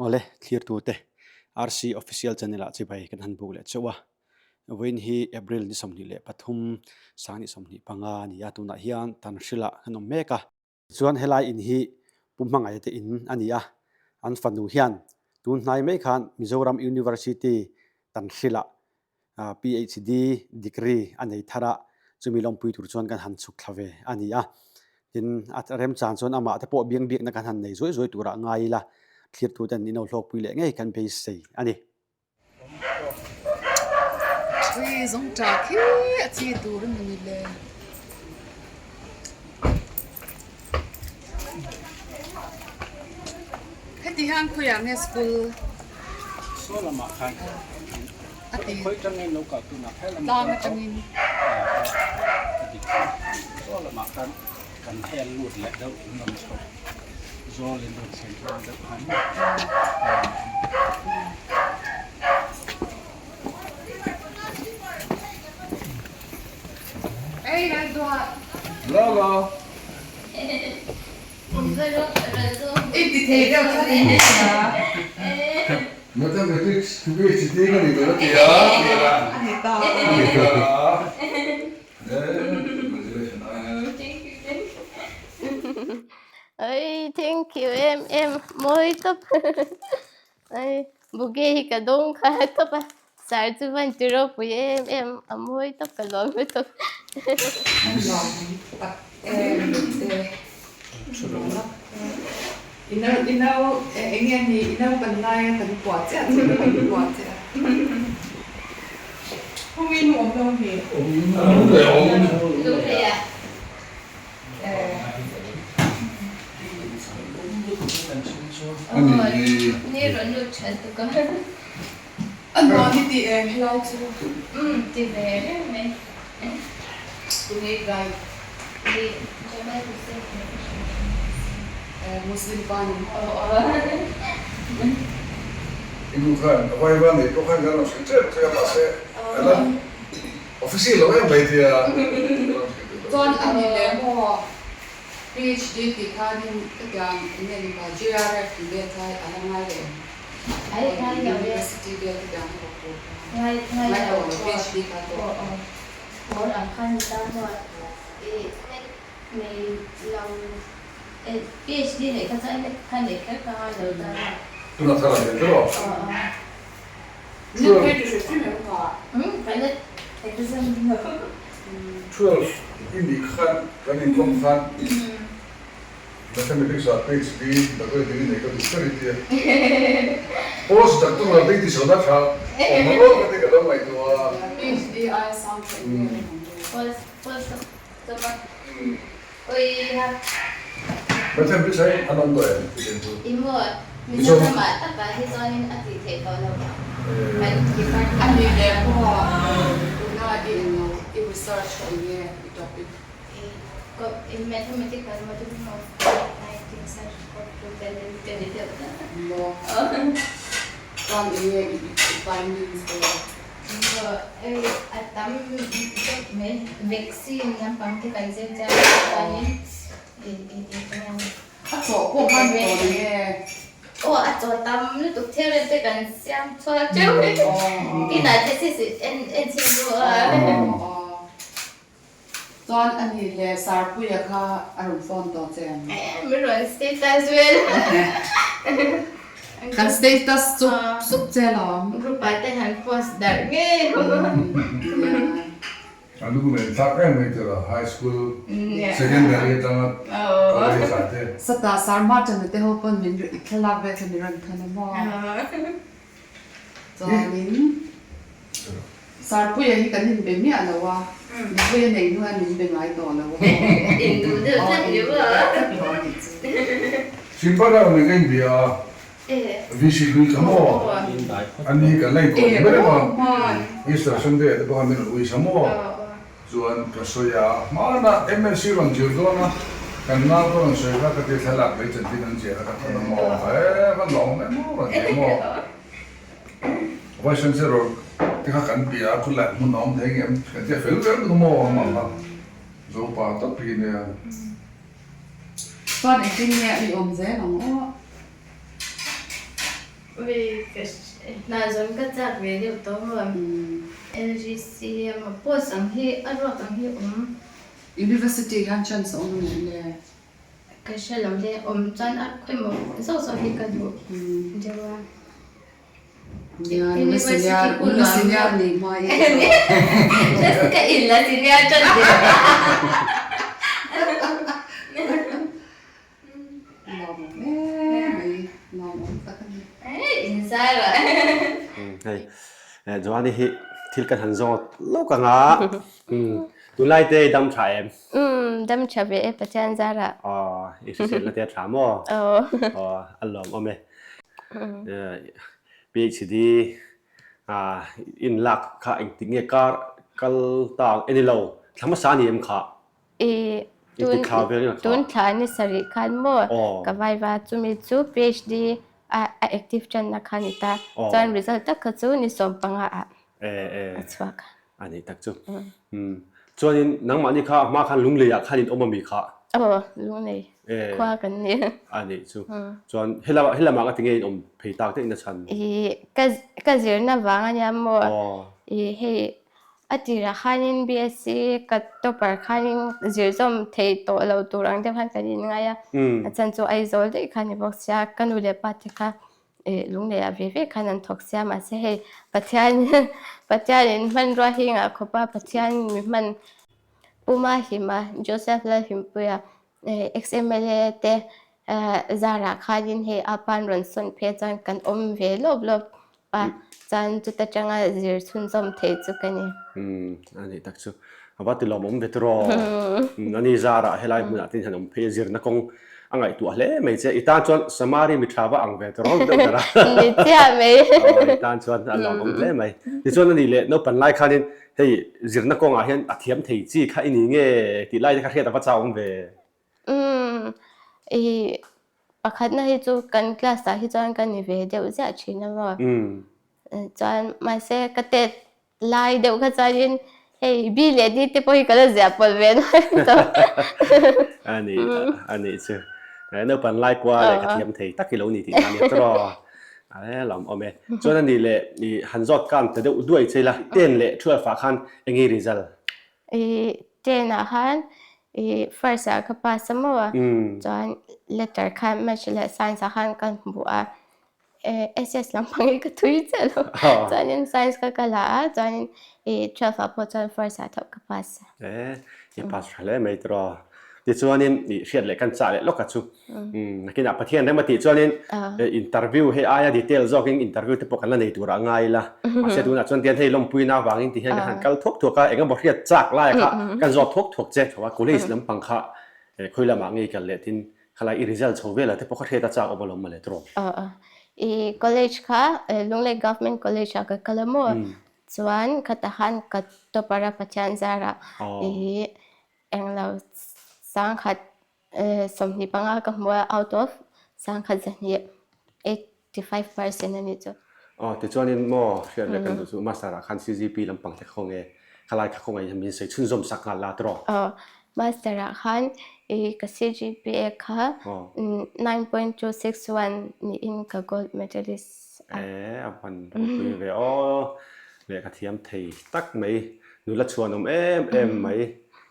Awle, thlirtute, RC Official Channel ah chibai kan han buk leh chauh a. Vawiin hi April ni 23, sang ni 25 a ni a, tunah hian Tanhril ah kan awm mek a. Chuan helai in hi Pu Hmangaih te in a ni a, an fanu hian tun hnai mai khan Mizoram University Tanhril ah PhD degree a nei thar a, chumi lawmpui tur chuan kan han chhuk thla ve a ni a. Tin, a remchan chuan amah te pawh biang biakna kan han nei zuai zuai turah ngai ila, thlirtuten in lo hlawkpui leh ngei kan beisei a ni. Ui zawng ṭah khi a chi tur a ni le. Heti hian khawiah nge school Saw lamah khan a ti khawi atangin lo kal tunah kher lamah tlang atangin a dik saw lamah khan kan hel lut leh deuh in rawn chho zawl in rawn thlen hma deuh khan Ei Lalduat Lala I ti thei deuh tlat in i hria. Mathematics PhD ka ni tawh a ti a. A ni ta. A ni ta. Congratulations. Thank you, thank you. Oi, thank you em em mawi tawp. Oi, bouquet hi ka dawng kha tawp a. Sir chu van ti ropui em em a mawi tawp ka lawm lutuk. An lawm tak em te. I nau i nau eng nge ni i naupan laia kan puah chiah chu kan puah chiah. Khawngin nu awm lo mi? Lung leh ah. Ni rawn lut than tuk a. A nuam i ti em helai chu? Umm ti ve reng mai. Tunge guide? Ni Jamal Hussain emaw ka hria thin. Muslim pa ni maw? Aw aw. I nu khan a vai va nei pawh khan kan rawn hrilh tep tep a mahse a la official lo em mai tia kan rawn hrilh duh lo. Chuan a ni leh maw? PhD tih khanin hetiang eng nge ni pa JRF tih vel kha a la ngai leh em? Ai ngai lo e. University vel hetiang a bawk tur kha. Ngai ngai Ngai lo lo PhD kha tawh. Aw aw. Pawl ang kha ni ta maw i net nei lo e PhD neih kha chuan net kha neih kher ka ngai lo ta maw. Tunah thar ang zel tawh. Aw aw. Net phei ti hrim hrim em kha? Umm ka net exam lo. 12 i nih khan kan inkawm khan Mathematics ah PhD doctorate degree nei ka duh ber i tia. Post doctoral te i ti chho na tha awm lo ka ti ka lo ngaihtuah a. PhD aia sang pawh in nge awm ang deuh. Post post doctor oi ha. Mathematics ah hian an awm tawh em ti chu? I maw Mizoram ah takah hi chuanin a tih theih tawh lo kan department ah. A nih leh pawh tuna i englo i research ka eng nge i topic? In mathematical modeling of COVID-19 SARS-CoV-2 pandemic a ni deuh ta. Maw? Chuan eng nge i findings te? Maw, hei a tam deuh mai. Vaccine lampang te kan zir chiang a, chuanin i i i A chawh pawh hman tawh ni nge? Aw, a chaw tam lutuk theorem te kan siam chhuak teuh. Kinah thesis en en chhin duh a. Chuan a ni le Sarpuia kha a rawn phone tawh che em? Min rawn status vel. Kan status sup sup che lawm. Group ah te han post darh ngei. A lu nen thlak em mai tira high school secondary atanga college ah te. Sata Sarma channel te ho pawn min thlalak vel kha min rawn thawn a maw? Chuanin Sarpuia hi kan inbe miah lo a, Mipuia nei hnu hian min be ngai tawh lo a. Induh deuh tlat ni maw? Simpa rau nen ka inbia a, VC hlui kha maw? Ani hi kan la inkawm ber em a, Easter Sunday ah te pawh khan min rawn uisa maw? Chuan ka sawi a, hmana MLC rawn zir dawn a, kan nau ka rawn sawi kha ka ti thlalak lei chanchin an ziah kha ka thawn a maw? He ka lawm em maw rawn ti a maw? Vice Chancellor te kha kan bia a, khulai hmun a awm thei ngem? Kan tia fel vel tuk a maw? Amah kha Zopa tawp hi nia. Chuan engtin nge i awm zel ang aw? Ui ka hna zawn ka chak ve deuh tawh maw? LGC emaw post ang hi a ruak ang hi awm. University hian chance a awm ngei le? Ka hre lo le, awm chuan a khawi maw zawk zawk hi ka duh deuh a. Nia, nula senior, nula senior ni hma i. Just ka in la senior tan ve. Lawmawm em mai, lawmawm tak a ni. Inzai rawh. Hei, Joani hi thil kan han zawt lawk ang a. Tunlai te i dam tha em? Umm, dam tha ve e Pathian zarah. Aw, i hriselna te a tha maw? Aw. Aw, a lawmawm e. PhD in lak kha engtik nge kar kal ta ang? Eni lo, thla hmasa ni em kha? I tun tun thla ni sarih khan maw ka vaiva chumi chu PhD a a active tanna kha ni ta chuan result tak kha chu ni 15 ah a chhuak a. A nih tak chu. Chuanin nangmahni kha a hma khan Lunglei ah khan in awm ami kha? Aw Lunglei khua kan ni. A nih chu. Chuan helama helama ka ti nge in awm phei tak daih na chhan? I ka ka zirna vang ania maw i hei A tirah khanin BSc ka topper khanin zir zawm thei tawh lo tur ang deuh khan kan inngai a, a chan chu Aizawl daih kha ni bawk sia, ka nu leh pa te kha Lungleiah ve ve khan an thawk sia, mahse hei Pathian Pathianin hmanrua hi ngah khawp a, Pathian mi hman Puma Hima, Joseph Lalhimpuia, ex-MLA te zarah khanin hei a pa'n rawn sawn phei chuan kan awm ve lawp lawp a, chuan chuta tanga zir chhunzawm thei chu ka ni. Umm, a nih tak chu. A va ti lawmawm ve tiraw. Umm, ani zarah helai hmunah te hian awm phei a, zirna kawng a ngaihtuah hle mai che. I tan chuan Samari mi tha va ang ve tiraw deuh ber a. Ni chiah mai. Aw, i tan chuan a lawmawm hle mai. Tichuan a nih leh naupan lai khanin hei zirna kawngah hian a thiam thei chi kha i ni nge tih lai te kha hriat a va chau awm ve. Umm, i pakhatna hi chu kan class ah hi chuan ka ni ve deuh ziah thin a maw. Chuan mahse ka tet lai deuh kha chuanin hei B leh D te pawh hi ka la ziah pawlh ve nual tawh. A ni, a nih chu. Naupan lai kua leh ka thiam thei tak i lo ni tih na nia tawh. A lawm awm e. Chuan a nih leh i han zawt kang ta deuh duai che ila 10 leh 12 ah khan eng nge result? I 10 ah khan i first ah ka pass a maw a, chuan letter kha maths leh science ah khan ka hmu a, SS lampang hi ka thui chiah lo, chuanin science ka kal a, chuanin i 12 ah pawh chuan first ah tho ka pass a. E, i pass tha hle mai tiraw. Tichuanin i hriat leh kan chah leh lawk a chu. Nakinah Pathian rem a tih chuanin interview hei aia detail zawkin interview te pawh kan la nei turah a ngai ila. Mahse tunah chuan tian hei lawmpuina avangin ti hian kan han kal thuak thuak a, eng emaw hriat chak lai kha kan zawt thuak thuak che. Tho a, college lampang kha khawi lamah ngei kal leh tin khalai i result chho velah te pawh kha hriat a chak awm alawm mawle tiraw. I college kha Lunglei Government College ah ka kal a maw? Chuan khata khan ka topper a Pathian zarah i englo 1000 25 ka hmu a, out of 1002, 85% a nih chu. Aw, tichuanin maw hriat leh kan duh chu Master ah khan CGP lampang te khaw nge khalai kha khawngaih hian min sawi chhunzawm sak nghal la tiraw? Aw, Master ah khan i ka CGPA kha 9.261 niin ka gold medalist a. E, a hman ropui ve aw, lehkha thiam thei tak mai, nula chhuanawm em em mai.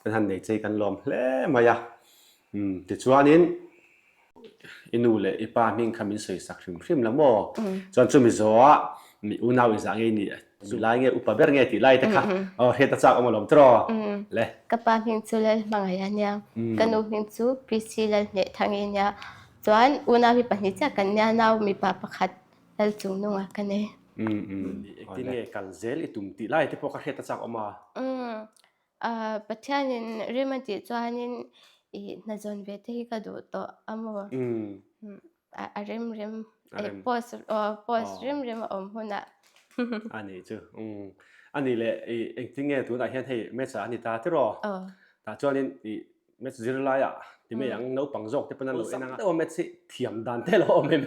Kan han nei chei kan lawm hle mai a. Umm tichuanin i nu leh i pa hming kha min sawi sak hrim hrim la maw? Chuan chumi zawhah mi unau i zah ngei ni zu lai nge upa ber nge tih lai te kha aw hriat a chak awm alawm tiraw le. Ka pa hming chu Lalhmangaih a nia, ka nu hming chu PC Lalhnehthang i nia. Chuan unau hi pahnih chiah kan nia, nau mipa pakhat Lalchungnunga ka nei. Umm umm engtin nge kal zel i tum tih lai te pawh kha hriat a chak awm a. Umm Pathianin rim a tih chuanin i hna zawn ve te hi ka duh tawh a maw? A rem rem post post rem rem a awm hunah. A nih chu. A nih leh i engtin nge tunah hian hei match ah a ni ta tiraw? Tah chuanin i match zirlaiah ti mai ang naupang zawk te pawn an lo en ang a. Deuh a match hi thiam dan te lo awm em?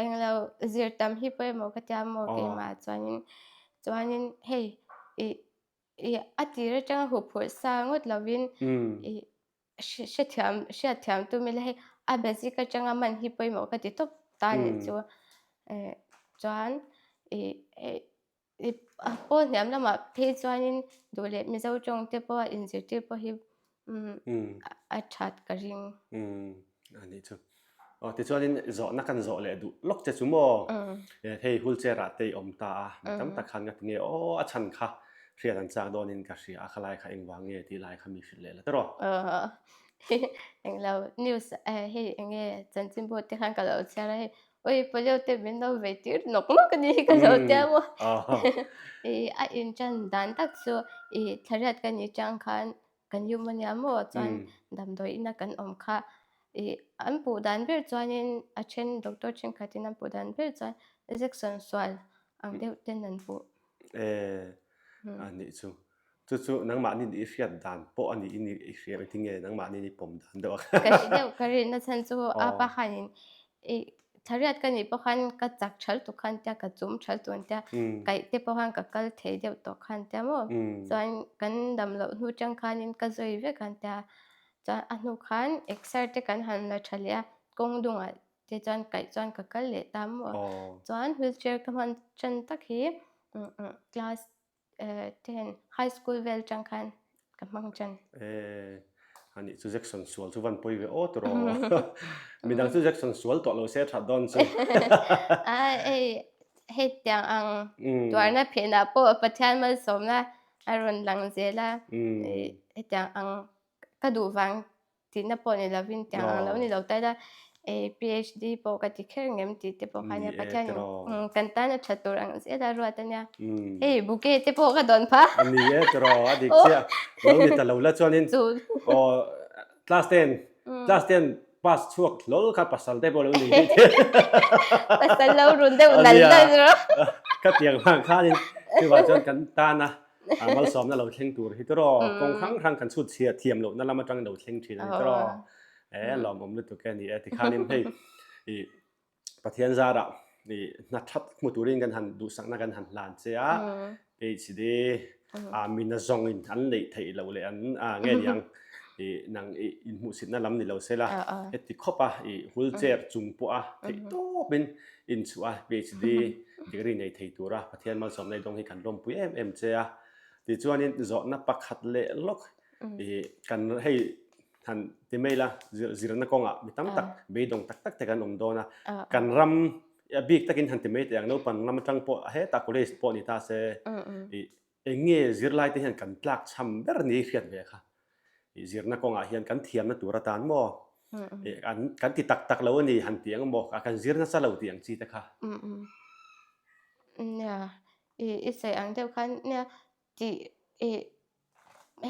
Englo zir tam hi pawimawh ka tia maw keimah chuanin chuanin hei i i a tir atanga huphurh sa ngawt lovin i hrethiam hriatthiam tum ila hei A basic atanga man hi pawimawh ka ti tawp ta nih chu. Chuan ih a pawl hniam lamah phei chuanin duh leh Mizo tawng te pawh a inzirtir pawh hi a that ka ring. A nih chu. Aw tichuanin zawhna kan zawh leh duh lawk che chu maw? Hei wheelchair ah te i awm ta a, mi tam tak khan ka ti nge aw a chhan kha hriat an chak dawnin ka hria a, khalai kha engvang nge tih lai kha mi hrilh leh la tawh rawh. Englo news hei enge chanchinbu te khan ka lo chhiar a hei oi polio te min lo vei tir nawk nawk a ni hi ka lo tia maw. A intan dan tak chu i thlariat ka ni chang khan Kan yum a nia maw chuan damdawi ina kan awm kha ih an puh dan ber chuanin a then doctor thenkhatin an puh dan ber chuan injection sual ang deuh ten an puh. E a nih chu. Chu chu nangmahni i hriat dan pawh a nih i hria engtin nge nangmahni i pawm dan deuh a. Ka hre deuh ka rinna chhan chu a pa khanin ih Thariat ka nih pawh khan ka chak thal tuk khan tia ka chum thal tun tia kaih te pawh khan ka kal thei deuh tawh khan tia maw chuan kan dam loh hnu tang khanin ka zawi vek khan tia chuan a hnu khan exer te kan han la tha leh a kawng dungah te chuan kaih chuan ka kal leh ta maw chuan wheelchair ka hman tan tak hi class Ten high school vel tang khan ka hmang tan. Eh, ani chu Jackson sual chu van pawi ve aw tawh rawh. Midang chu Jackson sual tawh lo se that dawn chu. A hei hei tiang ang tuarna phenah pawh Pathian malsawmna a rawn lang zel a. Hetiang ang ka duh vang tihna pawh ni lovin tiang ang lo ni lo ta ila PhD pawh ka ti kher ngem tih te pawh kha nia Pathian in kan tan a tha tur ang zel a ruat a nia hei bouquet te pawh ka dawn pha a ni e tiraw a dik chiah lo ni ta lo la chuanin aw class ten class ten pass chhuak hlawl kha pasal te pawh lo ni tih te pasal lo run deuh nal nal rawh ka tiang vang khanin chuvang chuan kan tan a A malsawmna lo thleng tur hi tiraw kawng hrang hrang kan chhut chhiat thiam lohna lam atang lo thleng thin a ni tiraw. E lawmawm lutuk e ni e tikhanin hei i Pathian zarah i hna that hmu turin kan han duhsakna kan han hlan che a PhD a mina zawngin an neih theih loh leh an a nge niang i nang i inhmuhsitna lam ni lo sela heti khawp a i wheelchair chung pawh a theih tawpin inchhuah a PhD degree nei thei tura Pathian malsawmna i dawng hi kan lawmpui em em che a. Tichuanin zawhna pakhat leh lawk i kan hei han ti mai la zirna kawngah mi tam tak beidawng tak tak te kan awm dawn a. Kan ram a bik takin han ti mai teh ang naupang lam atang pawh hetah college pawh ni ta se i Eng nge zirlai te hian kan tlak cham ber ni hriat ve kha. I zirna kawngah hian kan thiamna tur atan maw? An kan ti tak tak lo a ni han tih ang maw? Kan zir nasa lo tih ang chi te kha. Nia, i i sawi ang deuh khan nia tih i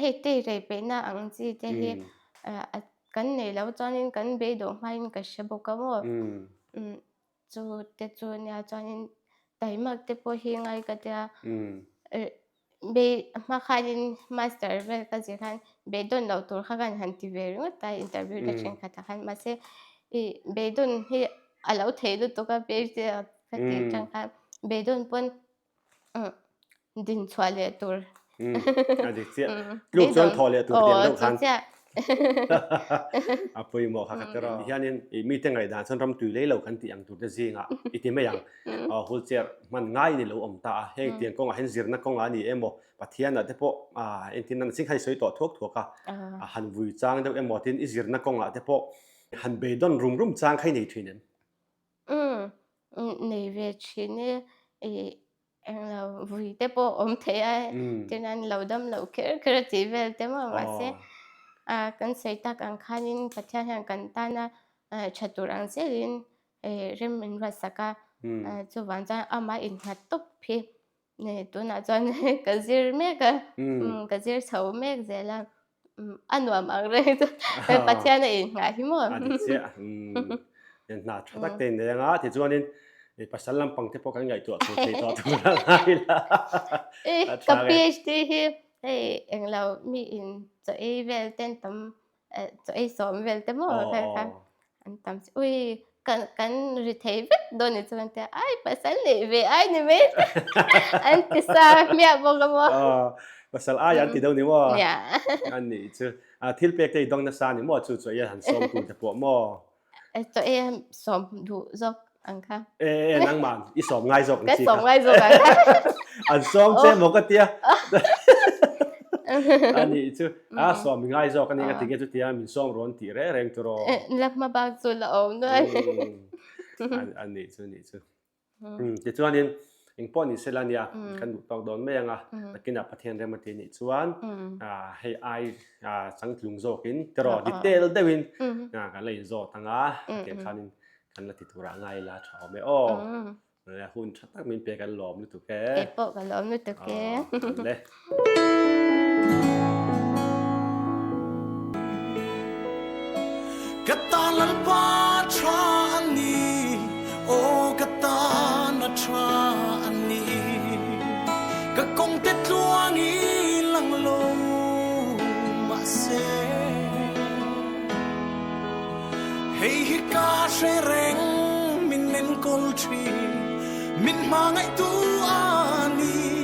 hei tei rei peihna ang chi te hi kan neih loh chuanin kan beidawh hmain ka hre bawk a maw? Chu te chu nia chuanin taimak te pawh hi ngai ka tia bei hma khanin master vel ka zir khan beidawn loh tur kha khan han ti ve ringawt a interview te thenkhatah khan mahse ih beidawn hi a lo thei lutuk a PhD ah ka tih tang khan beidawn pawn Din chhuah leh tur. A dik chiah. Tluk chuan thawh leh tur tiang deuh khan. A pawimawh kha ka ti rawh. Tihianin i mite ngaihdan chuan ram tui lei lo kan tih ang tur te zingah i ti mai ang. Wheelchair hman ngai ni lo awm ta a. Heng tiang kawngah hian zirna kawngah a ni emaw Pathianah te pawh entir nan ching kha i sawi tawh thuak thuak a. Han vui chang deuh emaw tin i zirna kawngah te pawh han beidawn rum rum chang kha i nei thin em? Umm nei ve thin e ih englo vui te pawh awm thei a tin an lo dam loh kher kher a tih vel te maw mahse a kan sawi tak ang khanin Pathian hian kan tana tha tur ang zelin rem min ruatsak a chuvang chuan amah innghat tawp hi Tunah chuan ka zir mek a, ka zir chho mek zel a, a nuam ang reng chu Pathian a inngah hi maw. A dik chiah, hna tha tak te in nei anga tichuanin pasal lampang te pawh kan ngaihtuah tur thei tawh tur a ngai la. Ka PhD hi hei englo mi in chaw ei vel ten tam chaw ei sawm vel te maw kha kha an tam chi ui kan kan ri thei vek dawn ni chuan tia ai pasal nei ve ai ni mai an ti sa hmiah bawk a maw pasal ai an ti deuh ni maw an nih chu thil pek te i dawng nasa ni maw chu chu ei han sawm tur te pawh maw. Chaw ei a sawm duh zawk ang kha. E e nangman i sawm ngai zawk ang chi kha. Ka sawm ngai zawk ang kha. An sawm che maw ka tia. Ani chu a sawm mi ngai zawk ani ka ti nge chutia min sawm rawn tih reng reng chu raw. La hma bak chu la awm nual. Ani chu ni chu. Tichuanin engpawh ni sela nia kan duh tawk dawn mai anga nakinah Pathian rem a ti nih chuan hei ai changtlung zawkin tiraw detail deuhin kan la inzawt anga hetiang khanin kan la ti turah ngai ila tha awm e aw. Hun tha tak min pe kan lawm lutuk e. Kei pawh ka lawm lutuk e. Le. Ka tan lalpa tha a ni, aw ka tan a tha a ni. Ka kawng te tluang i lang lo mahse Hei hi ka hre reng min enkawl thin, min hmangaihtu a ni.